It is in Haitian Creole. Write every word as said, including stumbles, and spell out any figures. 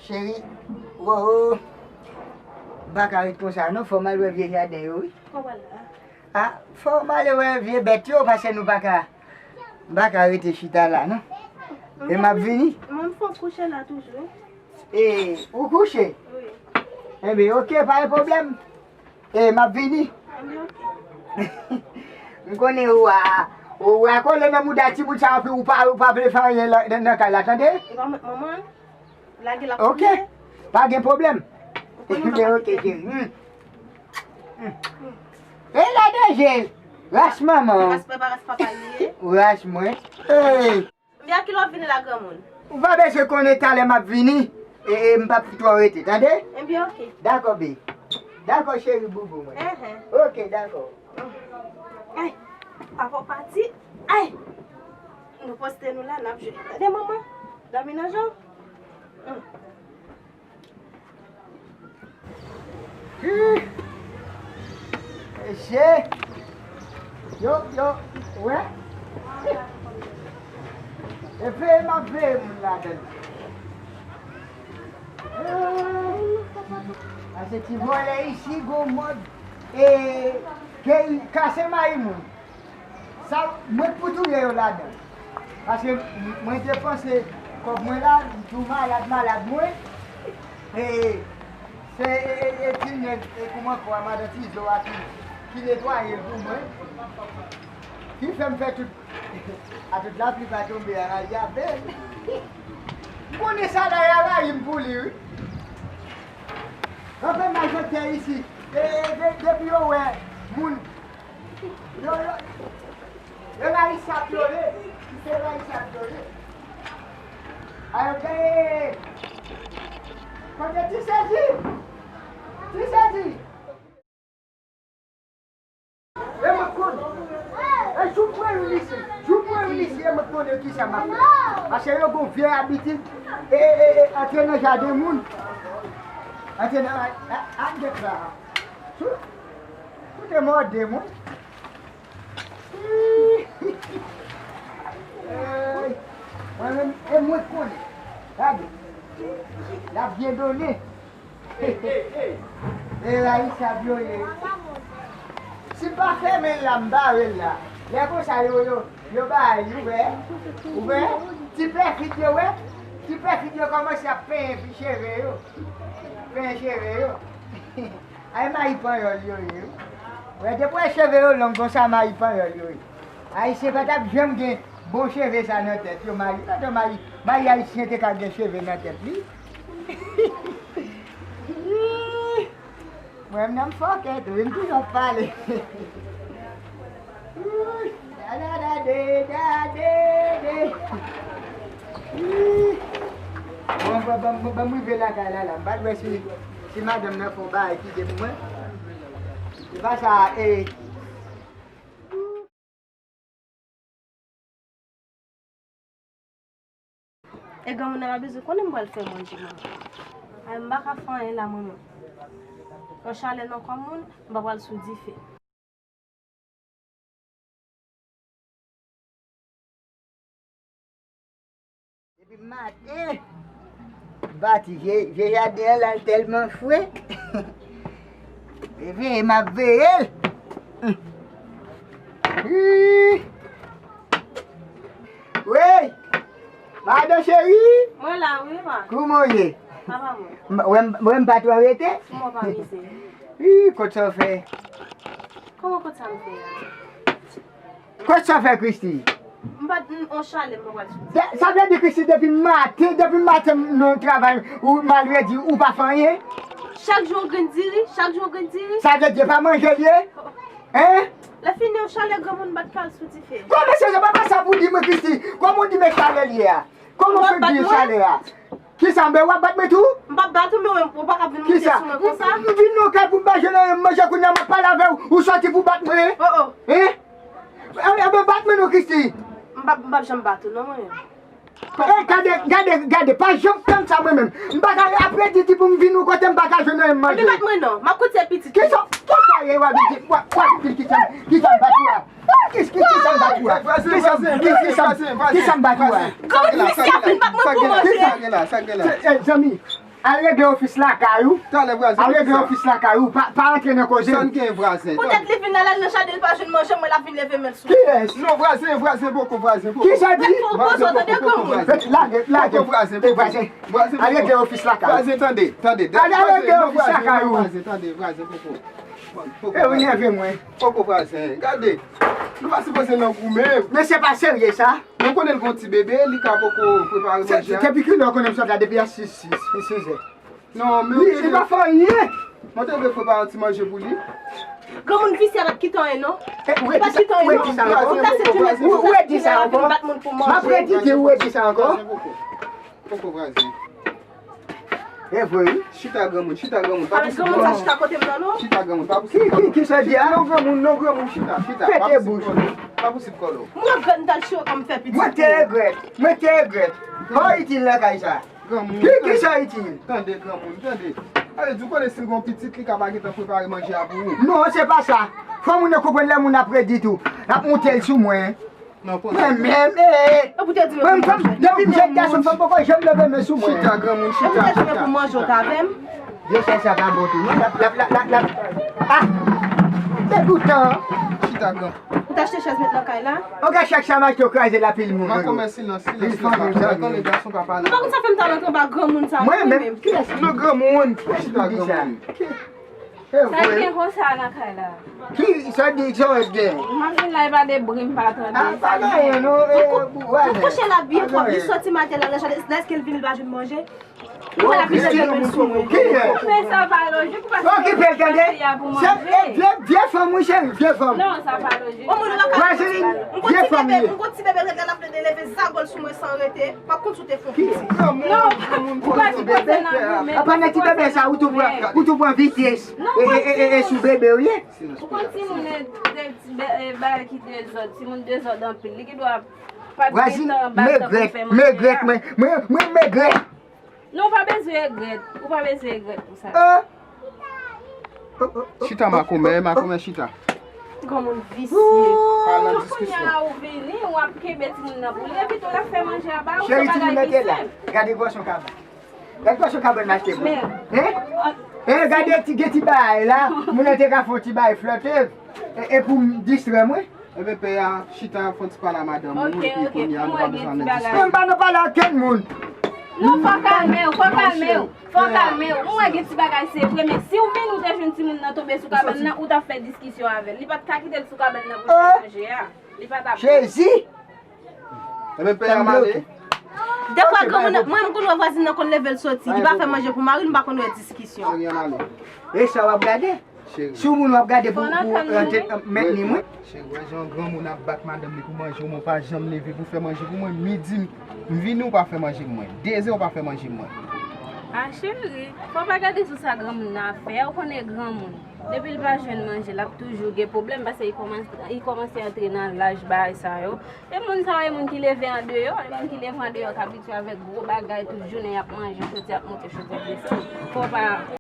Cheri, wo, m pa ka ret konsa non, fò m al wè vye jaden yo, wi. Kòman la? A, fò m ale wè vye bèt yo, paske nou pa ka, m pa ka rete chita la, non. E m ap vini. Mwen, m fè kouche la toujou. E, ou kouche? Wi. Enben, oke, pa gen pwoblèm. E, m ap vini. Enben, oke. M konnen ou a, ou a kole nan mouda timoun sa, anpi ou pa, ou pa vle fè anyen la, nan, nan kay la, tande? E pa mwen, manman, lage l ap fouye. Oke. Pa gen pwoblèm. Ou konnen m pa. Enben, oke, cheri. Hmm. Hmm. E la danje. Ras manman. Ras papa, ras papa li ye. Ras mwen. Ey. Enben, a kilè w ap vini la, granmoun? Ou pa bezwen konnen, talè m ap vini. E, e, m p ap twò rete, tande? Enben, oke. Dakò, be. Dakò, cheri boubou mwen. Enhen. Oke, dakò. Ay, papa w pati. Ay! Nou poste nou la, n ap jwe. Tande, manman? Dòmi nan je w. Hmm. Mesye, yo, yo, wè. E veye m ap veye moun ladan l. Pase ti vòlè isi, gon mòd, e, ke kase mayi moun. Sa, mwen k pou touye yo ladan. Paske m-, mwen depanse kòb mwen la, m tou malad, malad mwen. E, se, e, e, e ti nèg, e kouman kwa, madan Tizo a ki, ki netwaye l pou mwen. Ki fè m fè tout, a tout lapli pa tonbe a rayi a bèl. M konnen sa la y a rayi m pou li, wi. Anfen, majòritè isi, e, e, de-, depi yo wè moun Yo, yo, yo rayi sa vyole. Se rayi sa vyole. Ayo, gaye. Kote ti sezi? Ti sezi. E mwen konn. E jou mwen yon lise. Jou mwen yon lise, e mwen konnen kisa m ap fè. Paske yo gon vye abitid. E, e, e, antre nan jaden moun. Antre nan, a, a, a, get la. Sou, sou te mòde moun. Mwen menm, e mwen konnen. Gade. L ap byen donnen. E rayi sa vyole. Si m pa fèmen l la, m bare l la. Lè konsa, yo, yo, yo bay, ou wè? Ou wè? Ti pèfid yo, wè? Ti pèfid yo kòmanse ap penyen cheve yo. Penyen cheve yo. Ay, mayi panyòl yo ye, wi. Wè, depi w wè cheve yo long konsa, mayi panyòl yo ye. Ayisyen pa t ap janm gen bon cheve sa nan tèt yo, mayi, pandan mayi, mayi ayisyen te ka gen cheve nan tèt li. Mwen menm nan m fòkè tou, wi, m toujou ap pale. Wi. Dadadade, dadede. Ih. Bon, bon, bon, bon, bon, m rive lakay la, la. M pa t wè si, si madanm nan fè yon bagay kite pou mwen. Se pa sa, e. E granmoun nan pa bezwen konnen m pral fè manje, manman. Ay, m pa ka fè anyen la, manman. Nan chalè nan kò moun, m pa pral sou dife. Depi maten, m pati, vye, vye jaden an la, l tèlman fre. E veye m ap veye l. Ih. Wey! Madan cheri! Mwen la, wi, pa. Kouman w ye? Sa va, mwen. M, wè m, wè m pa twò rete? Mwen pa mize. Ih, kot sa w fè? Kòman kot sa m fè a? Kot sa w fè, Christy? M pa t, m, on chalè, m pa pral sou. De-, sa vle di, Christy, depi maten, depi maten m nan travay, ou malredi, ou pa fè anyen? Chak jou yon grenn diri, chak jou yon grenn diri. Sa vle di, pa manje l ye? Hein? Lè fini yon chalè granmoun bat kal sou dife. Kòman se, se pa, pa sa pou di mwen, Christy? Kòman w di men chalè l ye a? Kòman w fè di chalè a? Kisa, m, w ap bat mwen tou? M p ap bat ou, men ou pa ka vin monte sou mwen konsa. M, m vin nan kay pou m pa jwenn anyen m manje, kounye a m ap pale avè w, ou sòti pou bat mwen? Oh, oh. Hein? Enben, bat mwen non, Christy. M p ap, m p ap janm bat ou non, mwen menm. Eh, gade, gade, gade, pa janm tann sa mwen menm. M pa ka, apre di, di pou m vin yon kote, m pa ka jwenn anyen m manje. Anben bat mwen non, m ap koute pitit. Kisa, kisa ye w ap di, w ap, w ap di kisa, kisa m bat ou a? Ah, kis-, kis-, kisa m bat ou a? Kisa m, kis-, kisa m, kisa m bat ou a? Granmoun, mesye ap vin bat mwen pou manje. Sa gen la, sa gen la. Eh, zanmi. Al regle ofis lakay ou. Talè vwazen. Al regle ofis lakay ou. Pa, pa antre nan koze. Sa n gen vwazen? Poutèt li vin la, l al nan jaden, li pa jwenn manje, mwen l ap vin leve men l sou mwen. Kiyès? Non, vwazen, vwazen poko, vwazen poko. Kisa di? Vwazen poko, poko, vwazen. Lage, lage. Poko, vwazen poko. Vwazen. Vwazen poko. Al regle ofis lakay ou. Vwazen, tande, tande. Al regle ofis lakay ou. Vwazen, tande, vwazen poko. E ou nève mwen. Poko vwazen, gade. Nou pa sipoze nan goumen. Men se pa serye sa. Nou konnen l gon ti bebe, li ka poko prepare manje a. Depi kilè w konnen m sot la depi a sis, sis, sis è. Non, men li, li pa fè anyen. Mwen te vle prepare yon ti manje pou li. Granmoun visye a p ap kite anyen non. Ou pa kite anyen non. Ou kase ti nèg, ou kase ti nèg vin bat moun pou manje. M ap redi di ou redi sa ankò. Poko vwazen. E vre wi. Chita granmoun, chita granmoun. Pa pou granmoun sa chita kote m nan non. Chita granmoun, pa pou ki, ki, ki sa di a? Non granmoun, non granmoun, chita, chita. Pete bouch. Pa pou sip kòlò. Mwen regrèt m t al chire kòm fè pitit. Mwen te regrèt, mwen te regrèt. Pa itil nan kay sa. Granmoun. Ki, ki sa itil? Tande granmoun, tande. Ale di w konnen si l gon pitit li ka pa gentan prepare manje a pou ou. Non, se pa sa. Fò moun nan konprann lè moun ap redi tou. L ap monte l sou mwen. Mwen menm, e, mwen fanm, depi m jèn gason, fanm poko janm leve men sou mwen. Chita granmoun, chita, chita. Vye chèch sa pa bon tou non. L ap, l ap, l ap, l ap, l ap. Ah! Degoutan. Chita granmoun. Ou t achte chèz met nan kay la? Ou gen chèch sa m achte w kraze l a pil moun. Makomè silans, silans, silans. Ou pa konn sa fè m t al antre anba granmoun sa mwen menm. Kiyès? Non granmoun. Chita granmoun. Sa gen konsa nan kay la. Ki sa di sa w gen? M ap vin la e pa de bri m pa tande. Ah, pa gen anyen non. Ou kouche la byen twòp. Li soti maten la nan jaden, lèske l vini l pa jwenn manje. Ou wè l ap vin jwenn men sou mwen. Ki lè? Men sa pa lojik ou pa. Okipe l tande. Se vye, vye fanm wi cheri, vye fanm. Non, sa pa lojik. Yon moun ou pa ka. Vazilin, vye fanm li ye. M gon ti bebe ret la l ap plede leve zagòl sou mwen san rete. M ap konn sou te fon piti. Non, ou pa sipoze nan goumen. Apa nan ti bebe sa ou tou pran, ou tou pran vites. E, e, e, e sou bebe w ye. Ou konn timoun e, e, ti be-, e, bagay ki dezòd, timoun dezòd anpil. Li gen dwa pa t gentan bat tan pou l fè manje a. Mwen, mwen, mwen regrèt. Non, ou pa bezwen regrèt. Ou pa bezwen regrèt pou sa. Chita makomè, makomè chita. Granmoun visye. Tou kounye a ou vini, w ap kenbe timoun nan pou li, epi tou l ap fè manje a ba ou, se bagay ki senp. Gade pòsyon kabann. Gade pòsyon kabann m achte pou ou. Hein? Hein, gade ti, gen ti bagay la, moun nan te ka fè yon ti bagay flòte, e, e pou m distrè mwen. Ebyen pè a, chita fè yon ti pale a madanm ou, epi kounye a nou pa bezwen annik diskisyon. Mwen pa nan pale ak kenn moun. Non, fò w kalme w, fò w kalme w, fò w kalme w. Mwen gen ti bagay se vre, men si w vini ou te jwenn timoun nan tonbe sou kabann nan, ou t ap fè diskisyon avè l. Li pa t ka kite l sou kabann nan pou l fè manje a. Li pa t ap. Jezi! Ebyen pè a male. Dèfwa granmoun nan, mwen m konn wè vwazin nan konn leve l soti, li pa fè manje pou mari l, m pa konn wè diskisyon. Cheri a male. E sa w ap gade? Cheri. Si w moun w ap gade pou, pou rantre, mentni mwen. Cheri, wè jan granmoun ap bat madanm li pou manje, ou pa janm leve pou fè manje pou mwen. Midi, m vini ou pa fè manje pou mwen. Dezè ou pa fè manje pou mwen. A cheri, fò w pa gade sou sa granmoun nan ap fè a, ou konnen granmoun. Depi l pa jwenn manje, l ap toujou gen pwoblèm, paske li kòmanse, li kòmanse antre nan laj bagay sa yo. E moun sa yo, e moun ki leve andeyò, e moun ki leve andeyò k abitye avèk gwo bagay, tout jounen y ap manje, choti ap monte, choti ap desann. Fò w pa